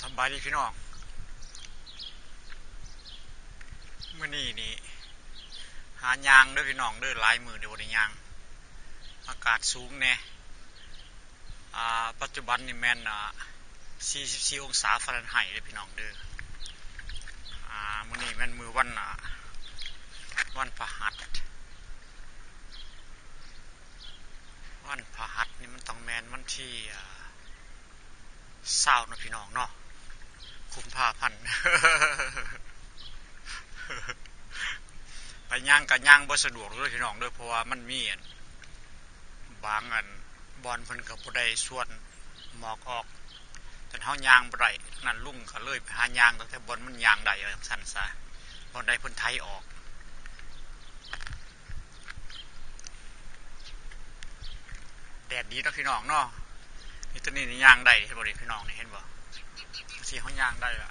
ສະບາຍດີພີ່ນ້ອງ ມື້ນີ້ນີ້ຫາຍ່າງເດີພີ່ນ້ອງເດີ ຫຼາຍມື້ເດີບໍ່ໄດ້ຍ່າງ ອາກາດສູງແດ່ ອາ ປັດຈຸບັນນີ້ແມ່ນ ອາ ສີ່ສິບສີ່ອົງສາຟາເຣັນໄຮເດີພີ່ນ້ອງເດີ ອາ ມື້ນີ້ແມ່ນມື້ວັນ ອາ ວັນພະຫັດ ວັນພະຫັດນີ້ມັນຕ້ອງແມ່ນວັນທີ ອາ ຊາວເນາະພີ່ນ້ອງເນາະ ກຸມພາພັນ ໄປຍ່າງກະຍ່າງບໍ່ສະດວກເດີພີ່ນ້ອງເດີ ເພາະວ່າມັນມີອັນ ບາງອັນ ບ່ອນເພິ່ນກະບໍ່ໄດ້ສວນໝອກອອກ ຈົນເຮົາຍ່າງບໍ່ໄດ້ ນັ້ນລຸງກະເລີຍໄປຫາຍ່າງຕັ້ງແຕ່ບ່ອນມັນຍ່າງໄດ້ ວ່າຈັ່ງຊັ້ນຊະ ບ່ອນໃດເພິ່ນໄຖອອກ. ແດດດີເນາະພີ່ນ້ອງເນາະ ນີ້ ໂຕນີ້ນີ້ຍ່າງໄດ້ ເຫັນບໍ່ນີ້ພີ່ນ້ອງນີ້ ເຫັນບໍ່ ທີ່ເຮົາຍ່າງໄດ້ລະ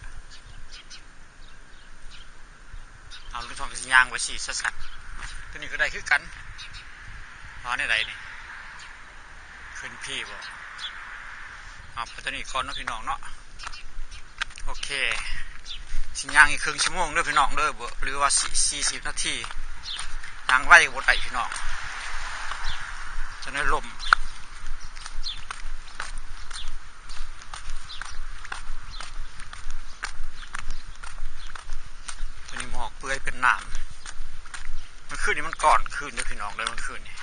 ເອົາ ລຸງທອງກະຊິຍ່າງໄປຊີ້ຊະຊັ້ນ ໂຕນີ້ກະໄດ້ຄືກັນ ວ່າແນວໃດນີ້ ຂຶ້ນພີ້ບໍ່ ເອົາໄປໂຕນີ້ກ່ອນເນາະພີ່ນ້ອງເນາະ. ໂອເຄ ຊິຍ່າງອີກເຄິ່ງຊົ່ວໂມງເດີພີ່ນ້ອງເດີ ຫຼືວ່າ ສີ່ ສີ່ສິບນາທີ ຍ່າງໄວກະບໍ່ໄດ້ພີ່ນ້ອງ ຈະໄດ້ລົມ ໂຕນີ້ໝອກເປື່ອຍເປັນນ້ຳ ມື້ຄືນນີ້ມັນກ້ອນຄືນເດີພີ່ນ້ອງເດີ ມື້ຄືນນີ້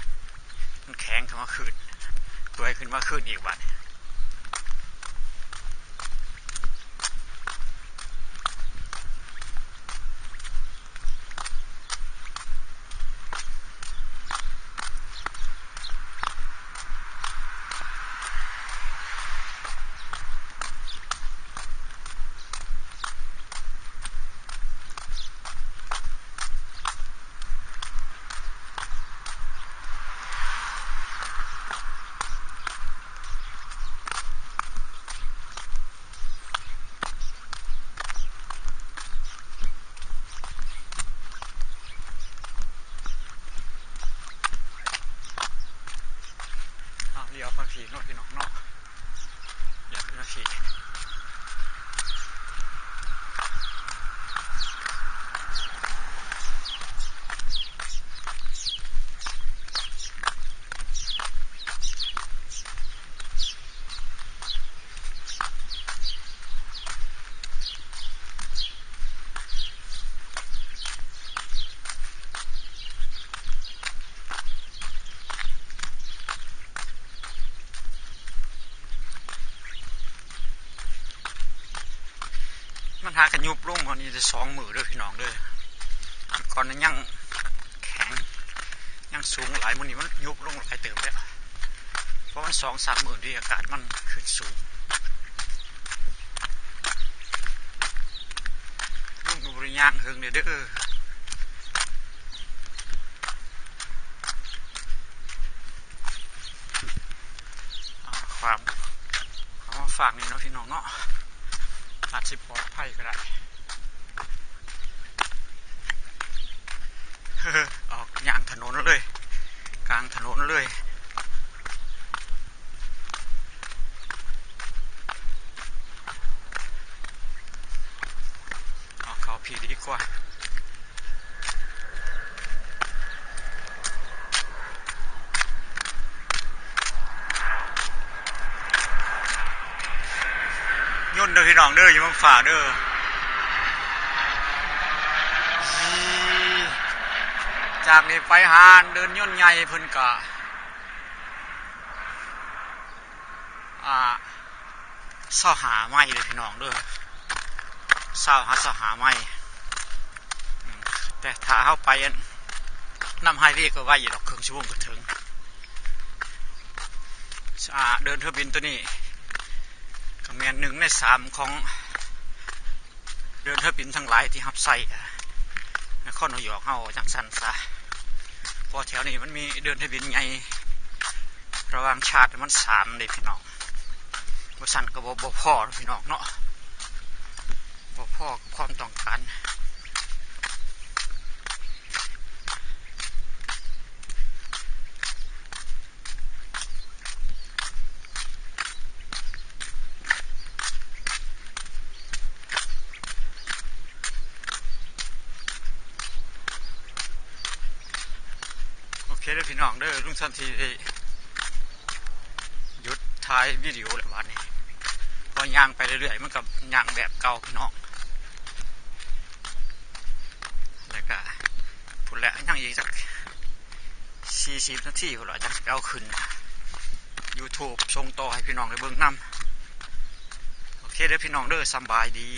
ມັນແຂງຂຶ້ນມາຄືນ ເປື່ອຍຂຶ້ນມາຄືນອີກບາດນີ້ ອ້າວ ລ້ຽວມາພີ້ເນາະພີ່ນ້ອງເນາະ ລ້ຽວມາພີ້. ມັນຫາກະຍຸບລົງ ມື້ນີ້ໄດ້ສອງມື້ເດີພີ່ນ້ອງເດີ ກ່ອນນັ້ນຍັງແຂງ ຍັງສູງຫຼາຍ ມື້ນີ້ມັນຍຸບລົງຫຼາຍເຕີບແລ້ວ ເພາະມັນສອງສາມມື້ທີ່ອາກາດມັນຂຶ້ນສູງ ລຸງກະບໍ່ໄດ້ຍ່າງເຫິງເດີ ຄວາມ ເອົາມາຝາກນີ້ເນາະພີ່ນ້ອງເນາະ ອາດຊິປອດໄພກະໄດ້ ອອກຍ່າງຖະໜົນເລີຍ ກາງຖະໜົນເລີຍ ເອົາເຂົ້າພີ້ດີກວ່າ. ຍົນເດີພີ່ນ້ອງເດີ ຢູ່ເມືອງຟ້າເດີ ຈາກນີ້ໄປຫາເດີ່ນຍົນໃຫຍ່ເພິ່ນກະ ອາ ຊາວຫ້າໄມເດີພີ່ນ້ອງເດີ ຊາວຫາຊາວຫ້າໄມ ແຕ່ຖ້າເຮົາໄປອັນ ນຳໄຮເວກະໄວຢູ່ດອກ ເຄິ່ງຊົ່ວໂມງກະເຖິງ ອາ ເດີ່ນເຮືອບິນໂຕນີ້ກະແມ່ນໜຶ່ງໃນສາມຂອງ ເດີ່ນເຮືອບິນທັງຫຼາຍທີ່ຮັບໃຊ້ນະຄອນນິວຢອກເຮົາ ວ່າຈັ່ງຊັ້ນຊະ ເພາະແຖວນີ້ມັນມີເດີ່ນເຮືອບິນໃຫຍ່ລະຫວ່າງຊາດມັນສາມເດ້ພີ່ນ້ອງ ບໍ່ຊັ້ນກະບໍ່ ບໍ່ພໍເນາະພີ່ນ້ອງເນາະ ບໍ່ພໍກັບຄວາມຕ້ອງການ. ເດີພີ່ນ້ອງເດີ ລຸງສັນຕິໄດ້ຢຸດຖ່າຍວິດີໂອແລ້ວບາດນີ້ ພໍຍ່າງໄປເລື້ອຍໆ ມັນກໍຍ່າງແບບເກົ່າພີ່ນ້ອງ. ແລ້ວກະພຸ້ນແຫຼະ ຍັງອີກຈັກສີ່ສິບນາທີພຸ້ນລະ ຈັ່ງຊິເອົາຂຶ້ນ YouTube ສົ່ງຕໍ່ໃຫ້ພີ່ນ້ອງໄດ້ເບິ່ງນຳ. ໂອເຄເດີພີ່ນ້ອງເດີ ສຳບາຍດີ.